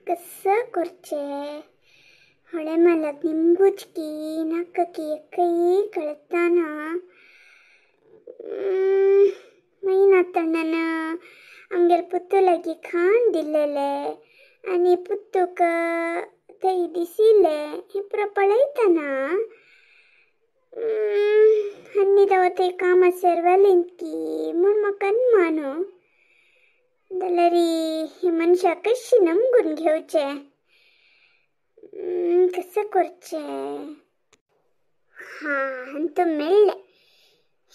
कसं करचें होळे मालक निमगुचकी नाका की एकय कळताना मैनातಣ್ಣನ आमगेले पुत्तू लागी खाण दिल्लेले आनी पुत्तूक थंय दिसिल्लें हें पुरो पळयतना हन्नी दव थंय कामा सेरवालीन की म्हूण म्हाका अनमानो जाल्यार ही मनशां कशी नमगून घेवचें कसं करचें हां अंतू मेळ्ळें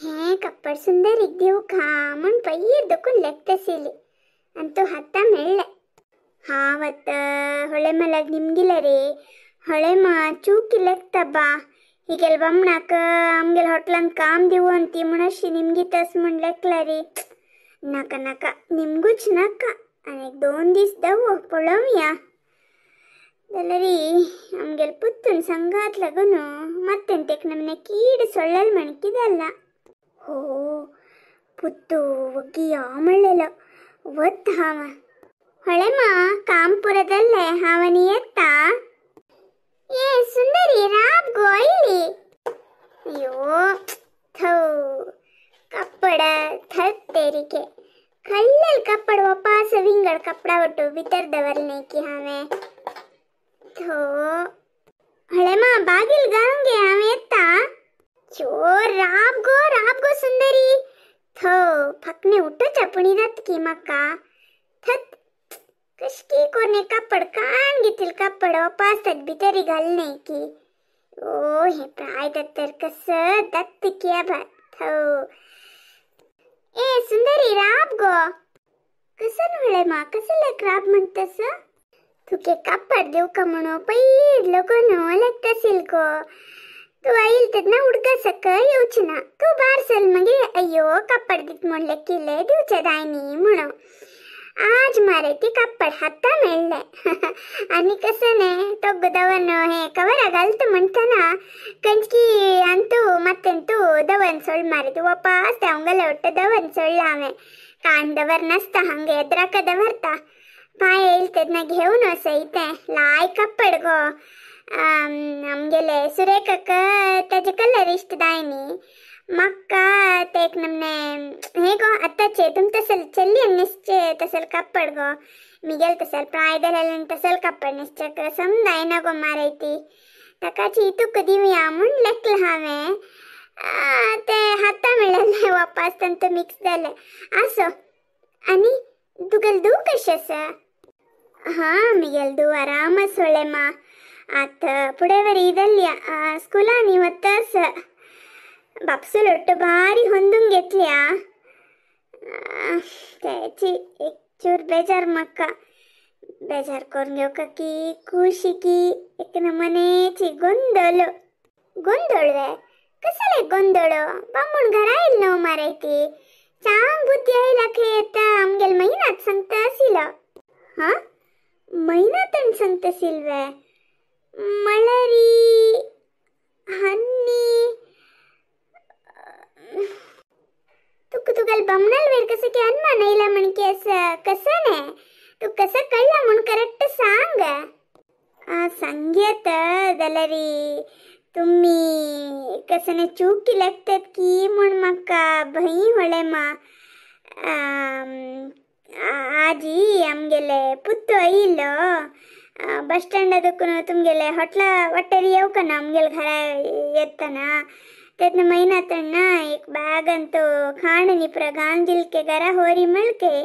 हें कप्पड सुंदरीक दिवंक हा म्हूण पयर दुखून लेखताशिल्ली अंतू हाता मेळ्ळें हांव आतां ಹೊಳೆ ಮಲಾಗ್ ನಿಮ್ಗಿಲ್ಲ ರೀ ಹೊಳೆಮ ಚೂಕಿ ಲೆಕ್ತ ಬಾ ಹೀಗೆಲ್ ಬಮ್ಮನಾಕ ಆಮ್ಗೆಲ್ ಹೋಟ್ಲಂದ್ ಕಾಮ್ ದಿವು ಅಂತಿ ಮುಣಶಿ ನಿಮ್ಗಿ ತಸ್ म्हण लेखला रे नाका नाका निमगूच नाका आनी एक दोन दीस दवो पळोवया जाल्यार आमगेल पुत्तून संगात लागून मत्तेंतेक नमने कीड ಸೊಳ್ಳಲ್ ಮಣಕಿದಲ್ಲ हो ಪುತ್ತು ಒಗ್ಗಿಯ ಮಳ್ಳೆಲ್ಲ ಒತ್ತ ಹಾವ ಹೊಳೆಮ ಕಾಂಪುರದಲ್ಲೇ ಹಾವನಿ ಎತ್ತ ಏ ಸುಂದರಿ ರಾಬ್ ಗೋಯ್ಲಿ ಅಯ್ಯೋ ಥೋ ಕಪ್ಪಡ ಥತ್ತೇರಿಕೆ ಕಳ್ಳಲ್ ಕಪ್ಪಡ ವಾಪಾಸ ವಿಂಗಡ್ ಕಪ್ಪಡ ಒಟ್ಟು ಬಿತರ್ ದವರ್ನೇಕಿ ಹಾವೆ ಥೋ ಹೊಳೆಮ ಬಾಗಿಲ್ ಗಾಂಗೆ ಹಾವೆ ಎತ್ತ ಚೋ ರಾಬ್ ಗೋ ಸುಂದರಿ ಥೋ ಫಕ್ನೆ ಉಟ್ಟ ಚಪಣಿ ದತ್ಕಿ ಮಕ್ಕ ಥತ್ कशकी कोरने कापड कान घेतील कापड वापासत भितरी घालणे की ओ हे प्राय दत्तर कसं दत्त किया भात हो ए सुंदरी राब गो कसं होळे मा कसं लेक राब म्हणतस तुके कापड देऊ का म्हणू पैर लोगो लेकतासील गो तू आईल तेन्ना उडका सक येवची ना तू बारसल मागीर अय्यो कापड दीत म्हूण लेकिल्लें दिवचें जायनी म्हणून आज मारे ती कापड हाता मेळ्ळें आनी कसं न्ही तो दवन हे कवरा घालता म्हणटना कंचकी अंतू मत्तेंतू दवन सोड मारे तू वापास हांव ಒಟ್ಟು ದವನ್ सोडला हांवें कान दवर नासता हांगा एद्राक दवरता पांय येयल तेन्ना घेवन वसय तें लाय कापड गो आमगेले सुरेखाक ताजे कलर इश्ट जाय न्ही म्हाका ते एक नमने हे गो आतांचे तुम तसल चल्ली न्हेसचे तसल कापड गो मिगेल तसल प्राय जाल्यार तसल कापड न्हेसच्याक समजायना गो मारय ती ताकाची तुका दिवया म्हूण लेखलां हांवें ते हाता मेळ्ळें वापास तांतू मिक्स जालें आसो आनी तुगेलें धूव कशें आसा हां मिगेल धूव आराम आसा मा आतां फुडें वरी जाल्ली स्कुलांनी वता आसा बापसूल ಒಟ್ಟು ಭಾರಿ ಹೊಂದುಂಗ್ घेतल्या त्याची एक चूर बेजार म्हाका बेजार करून घेवका की खुशी की एक नमनेची गोंदळ गोंदळ वे कसले गोंदळ बामूण घरा येयल न्हू मारे ती चांग बुद्धी आयला खंय येता आमगेल महिनात सांगता आशिल्लो हां महिनातण सांगता आशिल्ले म्हळ्यार हन्नी तुका तुगेल बमणाल वेळ कसं की अनमान येयला म्हणकी असं कसं न्ही तूं कसं कळ्ळा म्हूण करेक्ट सांग सांगयत जाल्यार तुमी कसं न्ही चूक लागतात की म्हूण म्हाका भंय होळे मा आजी आमगेले पुत्तू आयिल्लो बस स्टँडा दुखून तुमगेले हॉटला वाटेर येवकना आमगेले घरा येतना तेन्ना मैनातण्ण एक बॅग अंतू खाण निप्र गांजिल्के घरा होरी मळके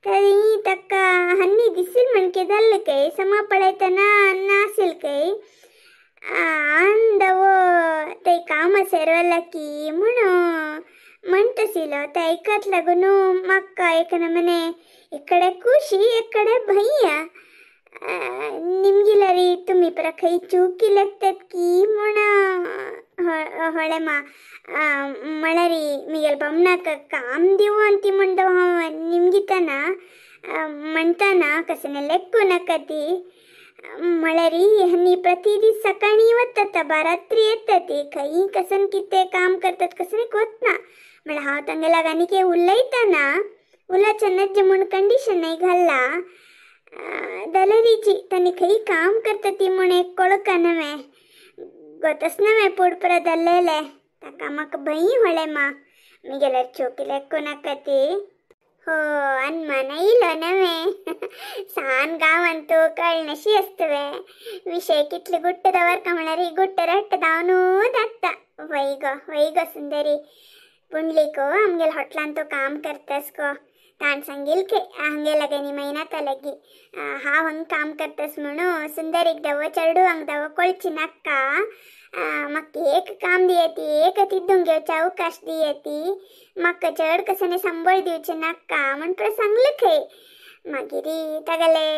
तरी तक्का हन्नी दिसील म्हणके जाल्ले समा पळयतना नासील काय अंदवो ते काम सेरवला की म्हणून म्हणतसिलो ते ऐकत लागून म्हाका एक नमने इकडे खुशी इकडे भैया निमगिलारी तुम्ही पर खंय चूक लागतात की म्हूण होळे मा म्हळ्यार मिगेल बमणाक काम दिवं अंती म्हणटा हांव निमगितना म्हणटाना कशें लेखू नाका ती म्हळ्यार हनी प्रति दीस सकाळी वतात बा रात्री येतात ती खंय कसन कितें काम करतात कसं वतना म्हळ्यार हांव तांगे लागीं आनी कितें उलयतना उलोवचें नज्जे म्हूण कंडिशन घालला दलरीची तनी खंय काम करता ती म्हूण एक कळका नवें गोतस नवें पूण परत दल्लेले ताका म्हाका भंय व्हडलें मा मिगेल्यार चोकी कोणाका ती हो अनमान येयलो नवें सान गांवांत तूं कळनाशी आसतवे विशय कितले गुट्ट दवरका म्हळ्यार ही गुट्ट रट्ट धांवनू धाडटा. वय गो वय गो सुंदरी पुंडलीक आमगेल हॉटलान तूं काम करतास गो ताण सांगील खे हांगे लागेनी महिना लगी हांव हांग काम करतास म्हणून सुंदरीक दवो चेडू हांग दवो कळची नाका म्हाका एक काम दियती एक तिद्दूंक घेवचे अवकाश दियती म्हाका चड कसने संबळ दिवचे नाका म्हण परत सांगलें खंय. मागीर तागेले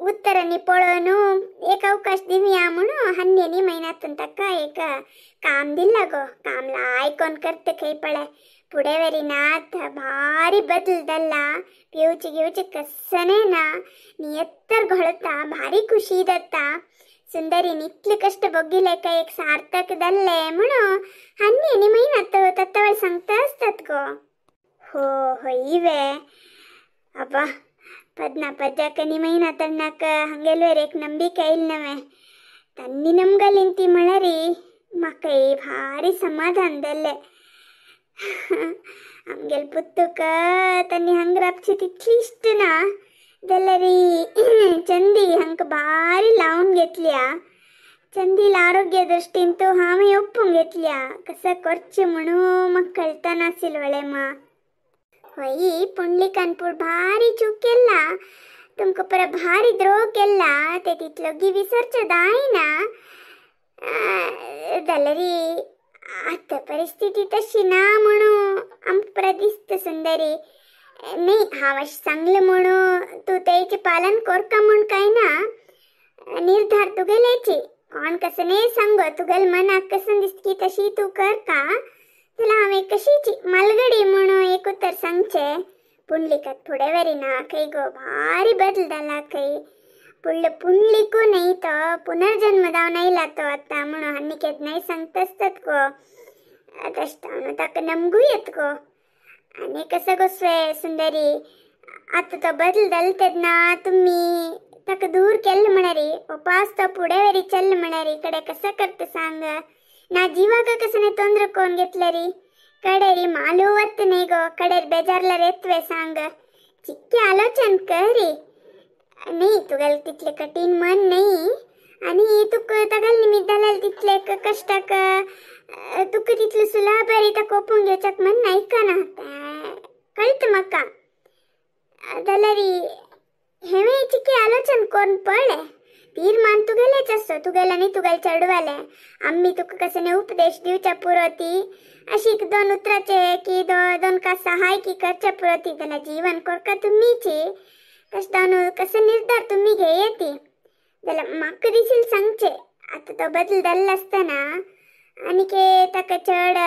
उत्तरांनी पळोवन एक अवकाश दिवया म्हणून हन्नेनी म्हयन्यातून ताका एक काम दिला गो. काम लायकोन करता खंय पळय फुडें वेरी नात भारी बदल जाल्ला पिवचे घेवचे कसने ना नियत्तर घोळता भारी खुशी जाता. सुंदरीन इतले कष्ट भोगिले काय एक सार्थक जाल्ले म्हणून हन्नेनी म्हयन्यात तत्वळ सांगता आसतात गो. हो होय वे अब्बा पद्ना पद्याकनी महिना तन्नाक हंगेल्वेर एक ನಂಬಿಕೆ ಇಲ್ಲವೇ ತನ್ನಿ ನಮ್ಗಲಿಂತಿ ಮಳರಿ ಮಕ್ಕೈ ಭಾರಿ ಸಮಾಧಾನದಲ್ಲೇ ಆಮ್ಗೆಲ್ ಪುತ್ತುಕ ತನ್ನಿ ಹಂಗ್ರಾಪ್ಚಿ ತಿತ್ಲಿ ಇಷ್ಟನಾ ದಲ್ಲರಿ ಚಂದಿ ಹಂಕ ಭಾರಿ लावून घेतल्या चंदील आरोग्य दृष्टीन तो हांवें ओपून घेतल्या कसं करचें म्हणून म्हाका कळटा नाशिल्लें वळे मा. होय पुंडलिकान पूण भारी चूक केला तुमकां परत भारी द्रोह केला ते तितलो गी विसरचें जायना जाल्यारी आतां परिस्थिती तशी ना म्हणून आमकां परत दिसता सुंदरी न्ही हांव अशें सांगलें म्हणून तूं तेचें पालन करका म्हूण काय ना निर्धार तुगेल्याची कोण कसं न्ही सांगो तुगेल्या मनाक कसं दिसता की तशी तूं करका जाल्यार हांवें कशीची मालगडी म्हणून एक उतर सांगचें. पुंडलिकात फुडें वेरी ना खंय गो भारी बदल जाला खंय पुडले पुंडलिकू न्ही तो पुनर्जन्म जावन आयला तो आतां म्हणून आनी केन्नाय सांगता आसतात गो तशें ताका नमगूय येत गो. आनी कसो गो सुंदरी आतां तो बदल जालो तेन्ना तुमी ताका दूर केल्लें म्हळ्यार उपास तो फुडें वेरी चल्ल म्हळ्यार कडे कसो करता सांग ना जीवाक कसं ತೊಂದ್ರೆ कोण घेतलेरी कडेरी मालू वत न्ही गो कडेर बेजारल्यार येतवे सांग चिक्के आलोचन करी न्ही तुगेलें तितलें कठीण मन न्ही आनी तुका तागेले निमित्त जाल्यार तितले कश्टाक तुका तितलें सुलाबरी ताका ओपून घेवच्याक मन आयकना कळटा म्हाका जाल्यार हेवें चिक्के आलोचन करून पळय तीर्मान तुगेलेच आसतो तुगेले न्ही तुगेले चेडवाले आमी तुका कसं उपदेश दिवच्या पुरो ती अशी दोन उतराचे की दोन का सहाय की करच्या पुरो ती जाल्यार जीवन करका तुमीची तशें जावन कसं निर्धार तुमी घेयती जाल्यार म्हाका दिशील सांगचें आतां तो बदल जाल्लो आसतना आनी के ताका चड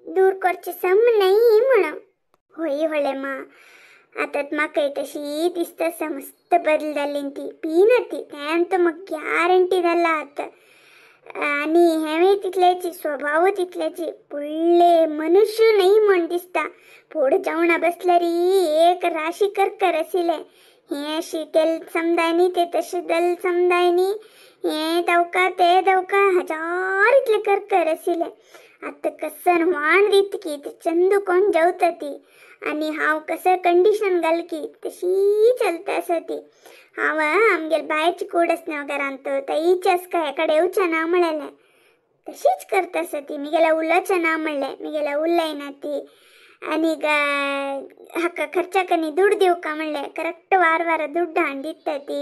दूर करचें सम न्ही म्हणून. होय व्हडलें मा आतां म्हाका तशी दिसता आसा मस्त बदल जाली ती पिना ती तें तो म्हाका गॅरंटी जाला आतां. आनी हेंवूय तितल्याची स्वभावूय तितल्याची पुडले मनुष्य न्ही म्हूण दिसता फुडें जेवणा बसल्यार एक राशी करकर आशिल्लें हें अशी तेल समजाय न्ही ते तशें दल समजाय न्ही हें दवका ते दवका हजार इतलें करकर आशिल्लें. आतां कसन व्हाण दित की ते चंदू कोण जेवता ती आनी हांव कसं कंडिशन घाल की तशी चलता आसा ती. हांव आमगेले बायची कूड आसना घरांत तईची आसका हें कडेन येवचें ना म्हणलें तशीच करता आसा ती मिगेल्या उलोवचें ना म्हणलें मिगेल्या उलयना ती आनी हाका खर्चाक आनी दुड दिवका म्हणलें करेक्ट वार वार दुड्ड हाडून दिता ती.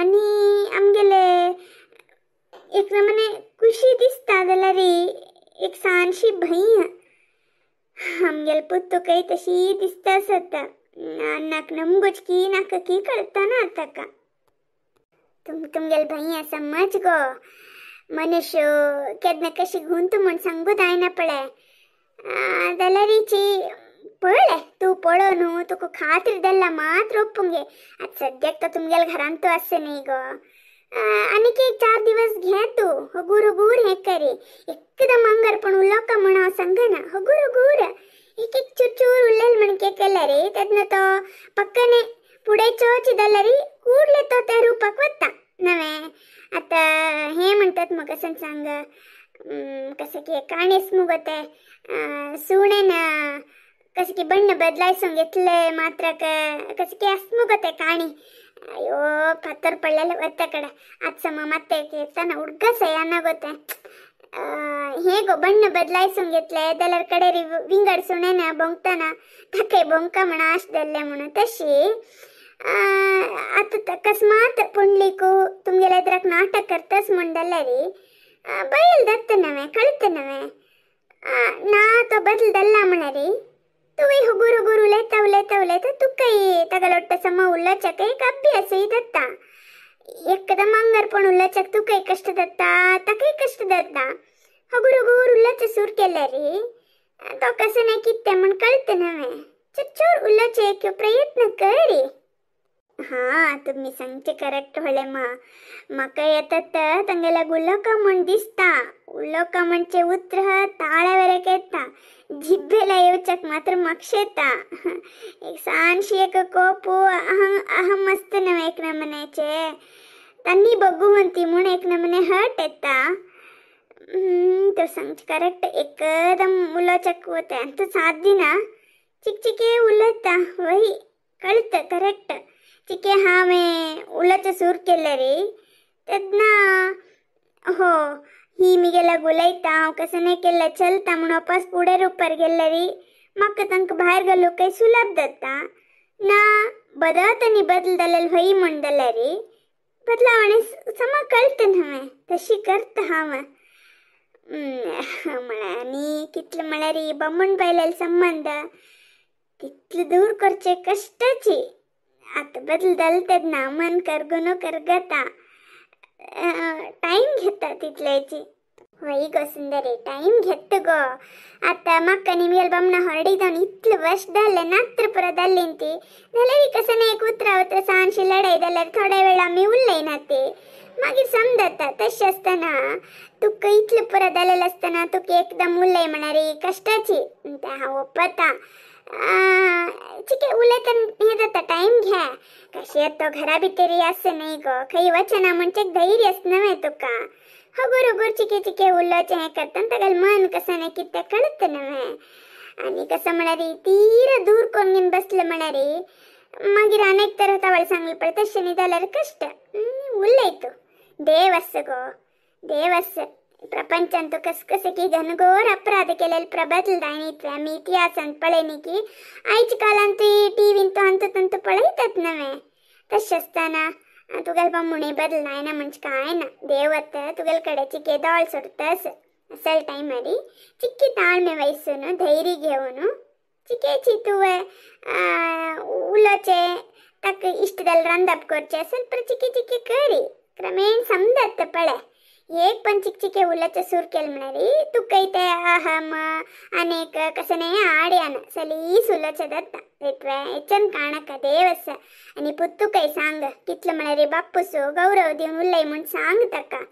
आनी आमगेले एक नमने खुशी दिसता जाल्यार एक ल्हानशी भंय आमगेले पुत्तुकय तशी दिसता आसता नाक नमगोच की नाका की कळटा ना ताका. तुमगेले भंय समज गो मनुष्य केन्ना कशी गुंत म्हूण सांगू जायना पळय जाल्यारीची पळय तूं पळो न्हू तुका खातीर जाल्यार मात्र ओपूंक घे. आतां सद्याक तो तुमगेल्या घरांत तूं आसता न्ही गो आनीक एक 4 दिवस घे तूं हगूर हगूर हें करी एकदम अंगार पण उलोवका म्हूण हांव सांगना हगूर हगूर एक एक चुरचूर उलयल म्हण के केल्यार तेन्ना तो पक्कने फुडें चोच जाल्यार कुडले तो त्या रुपाक वता नवें. आतां हें म्हणटात म्हाका सांग कसं की काणीस मुगो तें सुणेन कसं की बण्ण बदलायसूंक घेतले मात्र कसं की आस मुगो तें काणी. अಯ್ಯೋ ಪತ್ತರ್ ಪಳ್ಳಲ್ಲಿ ಒತ್ತ ಕಡೆ ಅದು ಸಮ ಮತ್ತೆ ತನ್ನ ಹುಡ್ಗ ಸಯಾನ ಗೊತ್ತೆ ಹೇಗೋ ಬಣ್ಣ ಬದಲಾಯಿಸಂಗಿತ್ಲೆ ದಲ್ಲರ ಕಡೆ ವಿಂಗಡ್ ಸುಣೆನ ಬೊಂಕ್ತಾನ ತಕ್ಕೆ ಬೊಂಕ ಮಣ ಆಶದಲ್ಲೇ ಮುಣ ತಶಿ आत अकस्मात पुंडलीकू तुमगेले इद्राक नाटक करतस म्हणदल्ले बयल दत्तनवे कळतनवे ना तो बदलदಲ್ಲ म्हणरी तुवೇ ಹುಗುರು ಹುಗುರು ಉಲೇತ ಉಲೇತ ಉಲೇತ ತುಕ್ಕೈ ತಗಲೊಟ್ಟ ಸಮ ಉಲ್ಲಚಕ एक अभ्यास ದತ್ತ ಎಕ್ಕದ ಮಂಗರ್ಪಣ ಉಲ್ಲಚಕ್ ತುಕೈ ಕಷ್ಟ ದತ್ತ ತಕೈ ಕಷ್ಟ ದತ್ತ ಹಗುರು ಹುಗುರು ಉಲ್ಲಚ ಸುರ್ಕೆಲ್ಲರಿ तो कसं कित्ते म्हण कळतनवे चच्चूर उल्लचे प्रयत्न करी. हां तुम्ही सांगचे करेक्ट होले मा म्हाका येतात तांगेल्या उलोवका म्हण दिसता उलोवका म्हणचे उतर ताळ्या येता जिब्बेला येवच्याक मात्र मक्षेता एक सानशी एक कोपू अहं अहं मस्त नव्हे एक नमनेचे तांनी बघू म्हणती म्हूण एक नमने हर्ट येता. तो सांगचे करेक्ट एकदम उलोवच्याक वता तो साथ दिना चिक चिके उलयता वही कळत करेक्ट चिके हांवें उलोवचें सूर केलें रे तेन्ना हो ही मिगेला उलयता हांव कसं नाही केल्लें चलता म्हूण वापस फुडें रुपार गेल्लें रे म्हाका तांकां भायर घालूंक काय सुलभ जाता ना बदलत आनी बदल जाल्यार हय म्हण जाल्यार रे बदलावणे समा कळटा हांवें तशी करता हांव. म्हळ्यार आनी कितलें म्हळ्यार बामण बायलेलो संबंद तितलें दूर करचें कश्टाची आतां बदल जालें तेन्ना मन करगून करगता टायम घेता तितल्याची. वय गो सुंदरी टायम घेता गो आतां म्हाका निमगेल बामणा हरडी जावन इतलें वर्स जालें नात्र परत जाल्ली ती जाल्यार कसं ना एक उतरां उतरां सानशी लडाय जाल्यार थोड्या वेळ आमी उलयना ती मागीर समजता. तशें आसतना तुका इतलें परत जालेलें आसतना तुका एकदम उलय म्हळ्यार कश्टाची तें हांव ओपता चिके उलयतना हें जाता टायम घे कशें तो घरा भितर आसता न्ही गो खंय वचना म्हणचे धैर्य आसता न्हय तुका हगूर हगूर चिके चिके उलोवचें हें करता तागेलें मन कसं न्ही कितें कळटा न्हय. आनी कसं म्हळ्यार तीर दूर करून घेवन बसलें म्हळ्यार मागीर अनेक तर तावळ सांगलें पळय तशें न्ही जाल्यार कश्ट उलय तूं देव आसा गो देव आसा प्रपंचांत कसकस की घनघोर अपराध केलेले प्रबदल जायत आमी इतिहासांत पळयनी की आयच्या काळांत टीव्हींत अंत तंत पळयतात नव्हे. तशें आसतना तुगेले बामणे बदल जायना म्हणजे काय ना देवत तुगेले कडेन चिके दोळ सोडतास असल टायमारी चिक्की ताळमे वयसून धैर्य घेवन चिकेची तुवें उलोवचें ताका इश्ट जाल्यार रांदप करचें असल चिके चिके करी क्रमेण समजत पळय एक पण चिक चिके उलोवचें सूर केलें म्हळ्यार तुकाय ते अहम आनीक कसं न्ही आड्यान सलीस उलोवचें जाता हेच्यान काणका देव आसा. आनी पुत्तुकाय सांग कितलें म्हळ्यार बाप्पूसो गौरव दिवन उलय म्हूण सांग ताका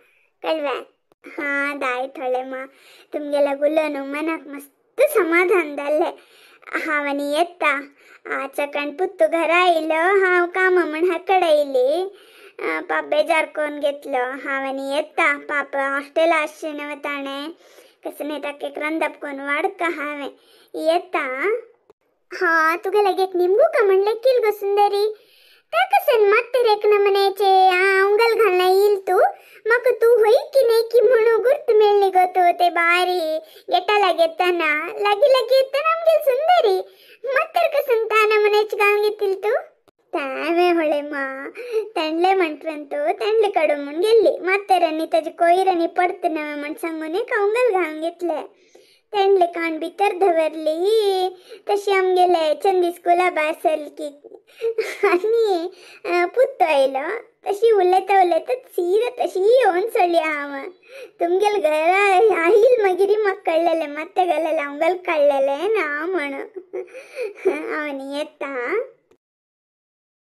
कळवें. हां दाय थोडे मा तुमगेल्या उलोवन मनाक मस्त समाधान जालें. हांव आनी येता आचकण पुत्तू घरा येयलो हांव कामां म्हूण हाकड येयली पाप बेजार करून घेतलो. हांव आनी येता पाप हॉस्टेला आसचें न्हय ताणें कसं न्ही ताका एक रांदप करून वाडका हांवें येता. हां तुगे लागीं एक निमगू का म्हणलें किल गो सुंदरी त्या कसन मात्तेर एक नमनेचे उंगल घालना येईल तूं म्हाका तूं होय की न्ही की म्हणून गुर्त मेळ्ळी गो तूं ते बारी गेटा लागीं येतना लागीं लागीं येतना आमगेली सुंदरी मात्तेर कसन त्या नमनेचे घालून घेतील तूं तांवें होळे मा तेंडले म्हणटंतू तेंडले काडून म्हूण गेल्ली मात्तेरांनी ताजे कोयरांनी पडत नव्हे म्हण सांगून एक उंगल घालून घेतले तेंडले काण भितर दवरली तशी आमगेले चंदी स्कुला भायर सरली की आनी पुत्तो आयलो तशी उलयता उलयता सीधा तशी येवन सोडली हांव तुमगेले घरा आयल मागीर म्हाका कळ्ळेलें मात्ते घालेलें उंगल काडलेलें ना म्हणून हांव आनी येता.